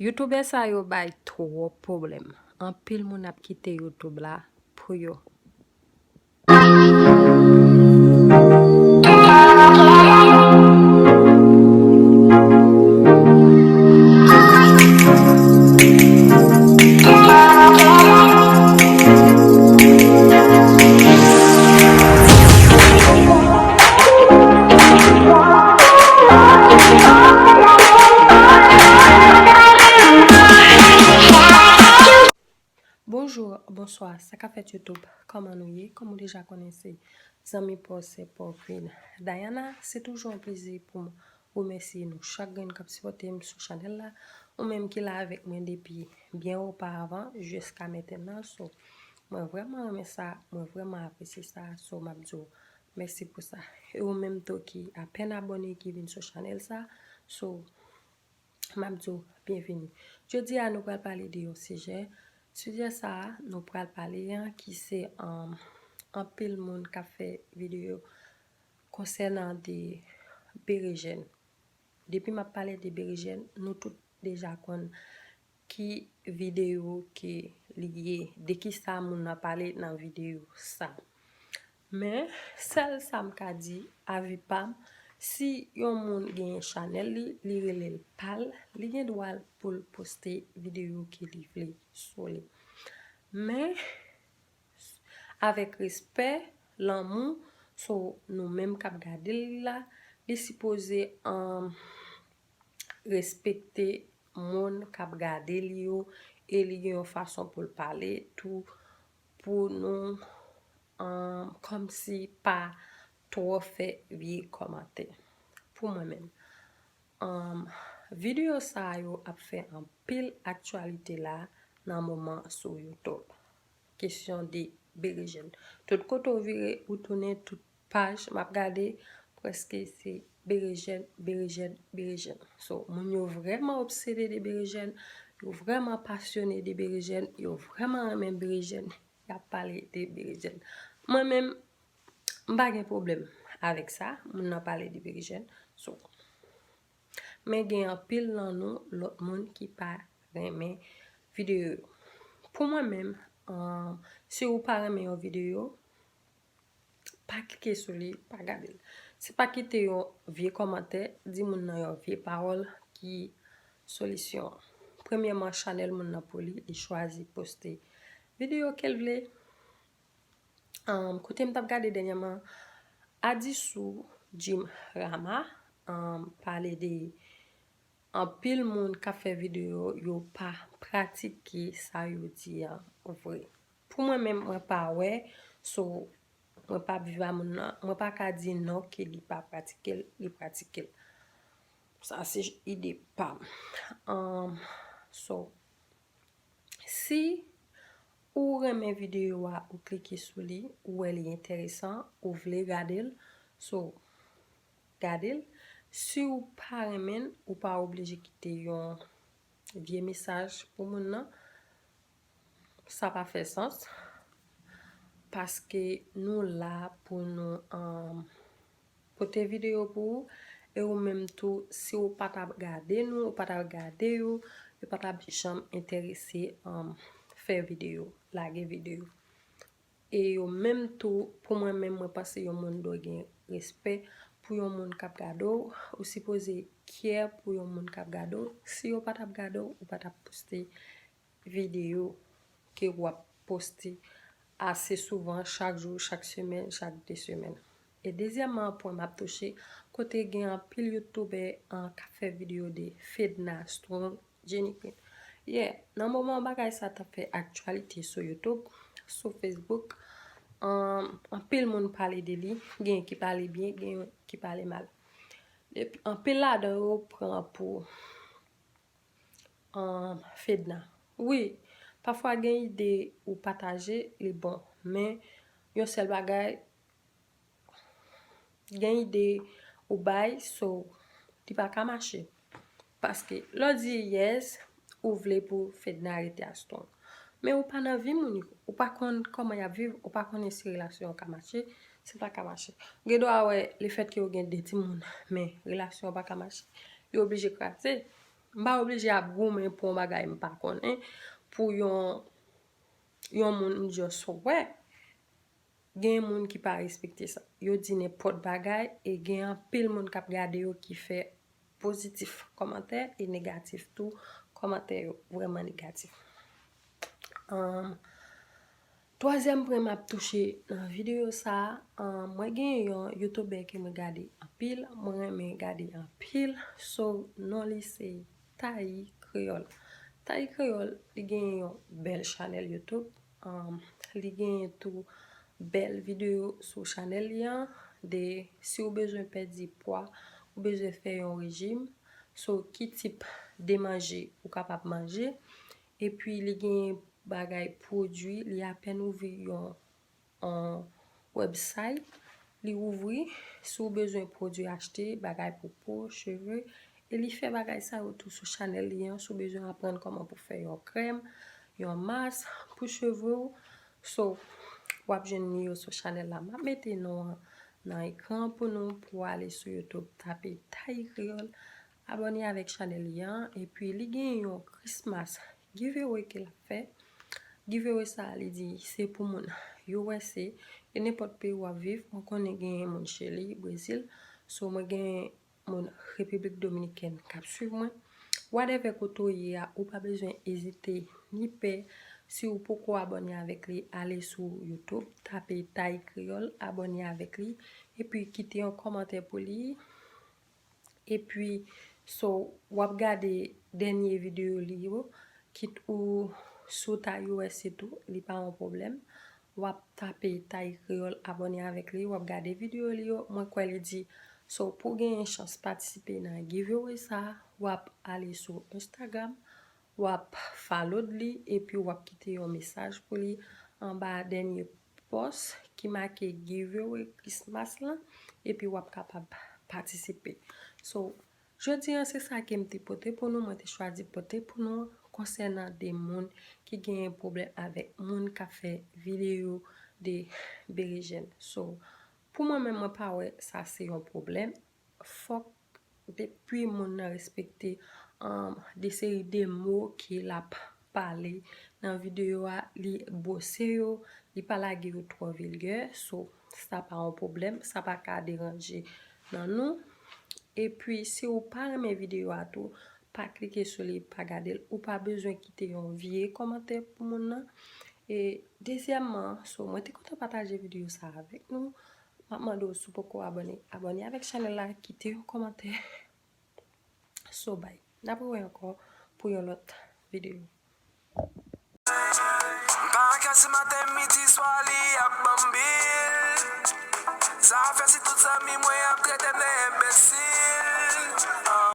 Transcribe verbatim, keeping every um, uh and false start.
Youtubè sa yo bay twòp pwoblèm. Anpil moun ap kite YouTube la pou yo. Bonjou, bonswa, sa k ap fèt YouTube? Kòman nou ye? Kòm ou deja konnen, se zanmi pa w, sè pa w, Queen Diana. Se toujou yon plezi pou m remèsye nou chak grenn k ap sipòte m sou chanèl la. Ou menm ki la avèk mwen depi byen oparavan jiska mentnan. So, mwen vrèman renmen sa, mwen vrèman apresye sa. So, m ap di w mèsi pou sa. E ou menm tou ki apèn abòne, ki vin sou chanèl sa, so, m ap di w byenvini. Jodi a, nou pral pale de yon sijè. Sijè sa a, nou pral pale an, ki se, um, anpil moun k ap fè videyo konsènan de berejèn. Depi m ap pale de berejèn, nou tout deja konn ki videyo ke li ye, de ki sa moun nan pale nan videyo sa. Men, sèl sa m ka di, avi pa m, si yon moun genyen chanèl li, li rele l pa l, li gen dwa l pou l poste videyo ke li vle sou li. Men, avèk respè, lanmou, so nou menm k ap gade li la, li sipoze, um, respekte moun k ap gade li yo, e li gen yon fason pou l pale tou, pou nou, um, kòmsi pa twò fè vye kòmantè. Pou mwen menm, um, videyo sa yo ap fè anpil aktyalite la nan moman sou YouTube. Kesyon de berejèn. Tout kote w vire, ou tounen, tout paj m ap gade, prèske se berejèn, berejèn, berejèn. So, moun yo vrèman obsede de berejèn, yo vrèman pasyone de berejèn, yo vrèman renmen berejèn, y ap pale de berejèn. Mwen menm, m pa gen pwoblèm avèk sa, moun nan pale de berejèn. So, men gen anpil nan nou, lòt moun ki pa renmen videyo yo. Pou mwen menm, um, si ou pa renmen yon videyo, pa klike sou li, pa gade l. Se pa kite yon vye kòmantè, di moun nan yon vye pawòl ki solisyon an. Premyèman, chanèl moun nan pou li, li chwazi poste videyo ke l vle. Um, kote m t ap gade dènyèman, Adisou Jim Rama, um, pale de anpil moun k ap fè videyo, yo pa pratike sa yo di an vre. Pou mwen menm, mwen pa wè, so, mwen pa ap viv a moun nan, mwen pa ka di non ke li pa pratike l, li pratike l. Sa se ide pa m. Um, so, si ou renmen videyo a, ou klike sou li, ou wè li enteresan, ou vle gade l, so, gade l. Si ou pa renmen l, ou pa oblije kite yon vye mesaj pou moun nan. Sa pa fè sans. Paske nou la pou nou, um, pote videyo pou ou. E ou menm tou, si ou pa t ap gade nou, ou pa t ap gade yo, yo pa t ap janm enterese, um, fè videyo, lage videyo. E yo menm tou, pou mwen menm, mwen panse yon moun dwe gen respè pou yon moun k ap gade w. Ou sipoze kyè pou yon moun k ap gade w. Si yo pa t ap gade w, ou pa t ap poste videyo ke w ap poste ase souvan, chak jou, chak semèn, chak de semèn. E dezyèmman, pwen m ap touche, kote gen anpil youtubè, an, k ap fè videyo de Fedna Strong, Jenny Queen. Yeah, nan moman bagay sa t ap fè aktyalite sou YouTube, sou Facebook, an, anpil moun pale de li, gen ki pale byen, gen ki pale mal. Epi, anpil ladan yo pran pou, an, Fedna. Wi, pafwa gen ide ou pataje, li bon. Men, yon sèl bagay, gen ide ou bay, so, li pa ka mache. Paske, lè w di yes, ou vle pou Fedna rete a Strong. Men ou pa nan vi moun yo. Ou pa konn kòman y ap viv, ou pa konnen si relasyon an ka mache, si l pa ka mache. Ou gen dwa wè, lefètke yo gen de timoun, men relasyon an pa ka mache, yo oblije kraze. M pa oblije ap goumen pou yon bagay m pa konnen, pou yon, yon moun m just wè. Gen moun ki pa respekte sa. Yo di nenpòt bagay e gen anpil moun k ap gade yo ki fè pozitif kòmantè e negatif tou. Kòmantè yo vrèman negatif. Ahn, twazyèm pwen m ap touche nan videyo sa a, ahn, mwen gen yon youtubè ke mwen gade anpil, mwen renmen gade anpil. So, non li se Tayi Kreyòl. Tayi Kreyòl, li gen yon bèl chanèl YouTube. Ahn, li gen tou bèl videyo sou chanèl li an, de si w bezwen pèdi pwa, ou bezwen fè yon rejim, so ki tip de manje ou kapab manje. Epi li gen bagay pwodui, li apèn ouvri yon, yon website, li ouvri, si w bezwen pwodui achte, bagay pou po, cheve, e li fè bagay sa yo tou sou chanèl li an, si w bezwen aprann kòman pou fè yon krèm, yon mas pou cheve w. So, w ap jwenn li yo sou chanèl la. M ap mete non an nan ekran pou nou, pou w ale sou YouTube, tape Tayi Kreyòl, abòne avèk chanèl li an, epi li gen yon Christmas giveaway ke l ap fè. Giveaway sa a, li di se pou moun U S A, e nenpòt peyi w ap viv. Mwen konnen gen moun Chili, Brezil, so mwen gen moun Repiblik Dominikèn k ap swiv mwen. Whatever kote w ye a, ou pa bezwen ezite ni pè. Si w poko abòne avèk li, ale sou YouTube, tape Tayi Kreyòl, abòne avèk li, epi kite yon kòmantè pou li. Epi, so, w ap gade dènye videyo li yo, kit ou sou ta U S A tou, li pa yon pwoblèm. W ap tape Tayi Kreyòl, abòne avèk li, w ap gade videyo li yo. Mwen kwè li di, so, pou w genyen chans patisipe nan giveaway sa a, w ap ale sou Instagram, w ap follow li, epi w ap kite yon mesaj pou li anba dènye post ki make giveaway Christmas lan, epi w ap kapab patisipe. So, jodi an, se sa ke m te pote pou nou, mwen te chwazi pote pou nou konsènan de moun ki genyen pwoblèm avèk moun k ap fè videyo de berejèn. So, pou mwen menm, mwen pa wè sa se yon pwoblèm. Fòk depi moun nan respekte, um, de seri de mo ke l ap pale nan videyo a, li bwose yo, li pa lage yo twò vilgè. So, sa pa yon pwoblèm, sa pa ka deranje nan nou. Epi, si ou pa renmen videyo a tou, pa klike sou li, pa gade l. Ou pa bezwen kite yon vye kòmantè pou moun nan. E dezyèmman, so, mwen te kontan pataje videyo sa avèk nou. M ap mande w, si w poko abòne, abòne avèk chanèl la, kite yon kòmantè. So, bye. N ap rewè ankò pou yon lòt videyo. M pa ka si maten, midi, swa, li ap ban m bil. Sa fè si tout zanmi mwen ap trete m de enbesil.